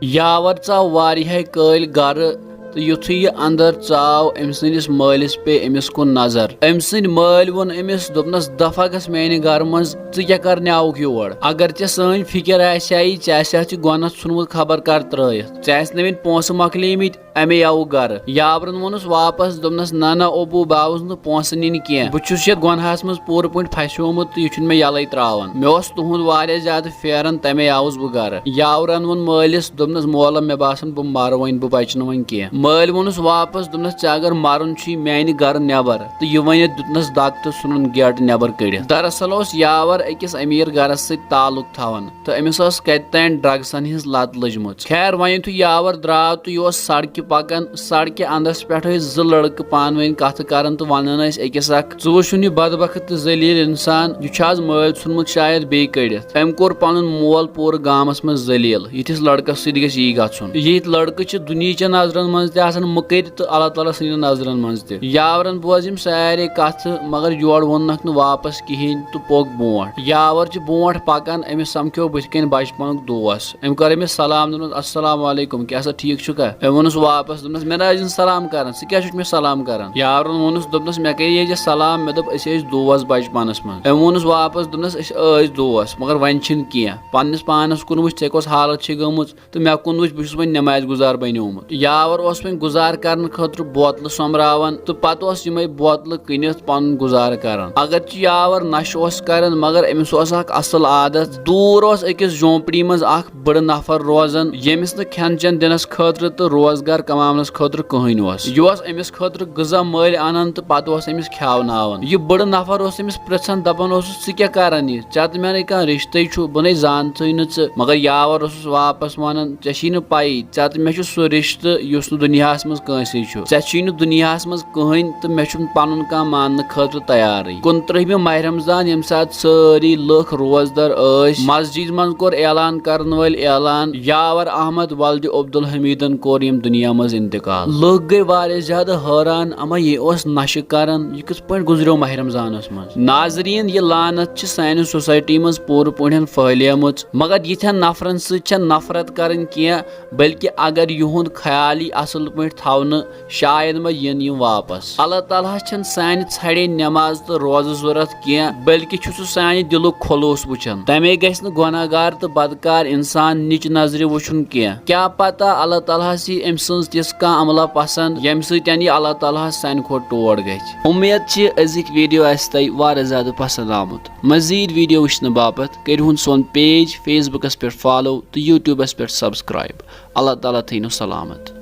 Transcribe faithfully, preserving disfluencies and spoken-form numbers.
یاور ژاو واریاہے کٲلۍ گرٕ، تہٕ یُتھُے یہِ اندر ژاو، أمۍ سٕنٛدِس مٲلِس پیٚیہِ أمِس کُن نظر۔ أمۍ سٕنٛدۍ مٲلۍ ووٚن أمِس، دوٚپنس، "دفعہ گژھ میانہِ گرٕ منٛز، ژٕ کیٛاہ کرنہِ آوُکھ یور؟ اگر ژےٚ سٲنۍ فکر آسہِ ہا، ژےٚ آسہِ ہا ژٕ گۄنتھ ژھُنمُت خبر کر ترٲیِتھ، ژےٚ آسہِ نہٕ وۄنۍ پونٛسہٕ مۄکلیمٕتۍ۔" اَمے آوُکھ گرٕ۔ یاورن ووٚنُس واپس، دوٚپنس، "نہ، نہ، ابو، بہٕ آوُس نہٕ پونٛسہٕ نِنہِ کینٛہہ۔ بہٕ چھُس یتھ گۄناہس منٛز پوٗرٕ پٲٹھۍ پھسیومُت تہٕ یہِ چھُنہٕ مےٚ یلے تراوان۔ مےٚ اوس تُہُنٛد واریاہ زیادٕ پھیران، تَمے آوُس بہٕ گرٕ۔" یاورن ووٚن مٲلِس، دوٚپنس، "مولہ، مےٚ باسان، بہٕ مرٕ وۄنۍ، بہٕ بچہٕ نہٕ وۄنۍ کینٛہہ۔" مٲلۍ ووٚنُس واپس، دوٚپنس، "ژےٚ اگر مرُن چھُے، میانہِ گرٕ نٮ۪بر۔" تہٕ یہِ ؤنِتھ دیُتنس دگ تہٕ ژھُنُن گیٹہٕ نٮ۪بر کٔڑِتھ۔ دراصل اوس یاور أکِس امیر گرس سۭتۍ تعلق تھاوان۔ تہٕ أمِس ٲس کَتہِ تام ڈرگسن ہٕنٛز لت لٔجمٕژ۔ خیر، وۄنۍ یُتھُے یاور درٛاو تہٕ یہِ اوس سڑکہِ پکان، سڑکہِ اندس پٮ۪ٹھ ٲسۍ زٕ لڑکہٕ پانہٕ ؤنۍ کتھٕ کران تہٕ ونان ٲسۍ أکِس اکھ، "ژٕ وٕچھُن یہِ بدبخت تہٕ ذلیل انسان، یہِ چھُ از مٲلۍ ژھُنمُت شاید بیٚیہِ کٔڑِتھ۔ أمۍ کوٚر پنُن مول پوٗرٕ گامس منٛز ذلیل، یِتھِس لڑکس سۭتۍ گژھِ یی گژھُن۔ یِتھۍ لڑکہٕ چھِ دُنیہچن نظرن منٛز تہِ آسان مٔکٕرۍ تہٕ اللہ تعالیٰ سٕنٛدٮ۪ن نظرن منٛز تہِ۔" یاورن بوز یِم سارے کتھٕ، مگر یورٕ ووٚننکھ نہٕ واپس کِہینۍ تہٕ پوٚک برونٛٹھ۔ یاور چھُ برونٛٹھ پکان، أمِس سمکھیو بٕتھِ کنۍ بچپنُک دوس۔ أمۍ کٔر أمِس سلام، دوٚپنس، "السلام علیکم، کیٛاہ سا ٹھیٖک چھُکھا؟" أمۍ ووٚنُس واپس، دوٚپنس، "مےٚ نہ حظ چھُنہٕ سلام کران، ژٕ کیٛاہ چھُکھ مےٚ سلام کران؟" یارن ووٚنُس، دوٚپنس، "مےٚ کَرے یہِ ژےٚ سلام، مےٚ دوٚپ أسۍ ٲسۍ دوس بچپنس منٛز۔" أمۍ ووٚنُس واپس، دوٚپنس، "أسۍ ٲسۍ دوس، مگر وۄنۍ چھِنہٕ کینٛہہ۔ پننِس پانس کُن وٕچھ، ژےٚ کۄس حالت چھے گٔمٕژ تہٕ مےٚ کُن وٕچھ، بہٕ چھُس وۄنۍ نٮ۪مازِ گُزار بنیومُت۔" یاور اوس وۄنۍ گُزار کرنہٕ خٲطرٕ بوتلہٕ سۄمبراوان تہٕ پتہٕ اوس یِمے بوتلہٕ کٕنِتھ پنُن گُزارٕ کران۔ اگرچہِ یاور نشہٕ اوس کران، مگر أمِس اوس اکھ اصل عادت۔ دوٗر اوس أکِس جھونپڑی منٛز اکھ بٕڑٕ نفر روزان، ییٚمِس نہٕ کھٮ۪ن چٮ۪ن دِنس خٲطرٕ تہٕ روزگار کماونس خٲطرٕ کٕہٕنۍ اوس۔ یہِ اوس أمِس خٲطرٕ غذا مٔلۍ انان تہٕ پتہٕ اوس أمِس کھیاوناوان۔ یہِ بٕڑٕ نفر اوس أمِس پرژھان، دپان اوسُس، "ژٕ کیٛاہ کران یہِ؟ ژےٚ تہٕ مےٚ نَے کانٛہہ رشتے چھُ، بہٕ نَے زانتھٕے نہٕ ژٕ۔" مگر یاور اوسُس واپس ونان، "ژےٚ چھے نہٕ پَیی، ژےٚ تہٕ مےٚ چھُ سُہ رشتہٕ یُس نہٕ دُنیاہس منٛز کٲنٛسے چھُ۔ ژےٚ چھُے نہٕ دُنیاہس منٛز کٕہٕنۍ تہٕ مےٚ چھُنہٕ پنُن کانٛہہ ماننہٕ خٲطرٕ تیارٕے۔" کُنترٕہمہِ ماہِ رمضان، ییٚمہِ ساتہٕ سٲری لُکھ روزدر ٲسۍ، مسجد منٛز کوٚر اعلان کرن وٲلۍ اعلان، یاور احمد ولدِ عبدالحمیدن کوٚر ییٚمہِ دُنیا منٛز انتقال۔ لُکھ گٔے واریاہ زیادٕ حٲران، اما یہِ اوس نشہٕ کران، یہِ کِتھ پٲٹھۍ گُزریو ماہِ رمضانس منٛز؟ ناظرین، یہِ لعنت چھِ سانہِ سوسایٹی منٛز پوٗرٕ پٲٹھۍ پھٔہلیمٕژ، مگر یِتھٮ۪ن نفرن سۭتۍ چھےٚ نفرت کرٕنۍ کینٛہہ، بلکہِ اگر یِہُنٛد خیال یی اصل پٲٹھۍ تھاونہٕ، شاید ما یِن یِم واپس۔ اللہ تعالیٰ ہس چھنہٕ سانہِ ژھرے نماز تہٕ روزٕ ضرورت کینٛہہ، بلکہِ چھُ سُہ سانہِ دِلُک خلوص وٕچھان۔ تمے گژھِ نہٕ گۄناہ گار تہٕ بدکار انسان نِچ نظرِ وٕچھُن کینٛہہ۔ کیا پتہ اللہ تعالیٰ ہس یی أمۍ سٕنٛز تِژھ کانٛہہ عملہ پسند، ییٚمہِ سۭتۍ یہِ اللہ تعالیٰ ہس سانہِ کھۄتہٕ ٹوٹھ گژھِ۔ امید چھِ أزِکۍ ویڈیو آسہِ تۄہہِ واریاہ زیادٕ پسند آمُت۔ مزید ویڈیو وٕچھنہٕ باپتھ کٔرِو ہُن سون پیج Facebook پٮ۪ٹھ follow تہٕ YouTube پٮ۪ٹھ subscribe۔ اللہ تعالیٰ تھٲینو سلامت۔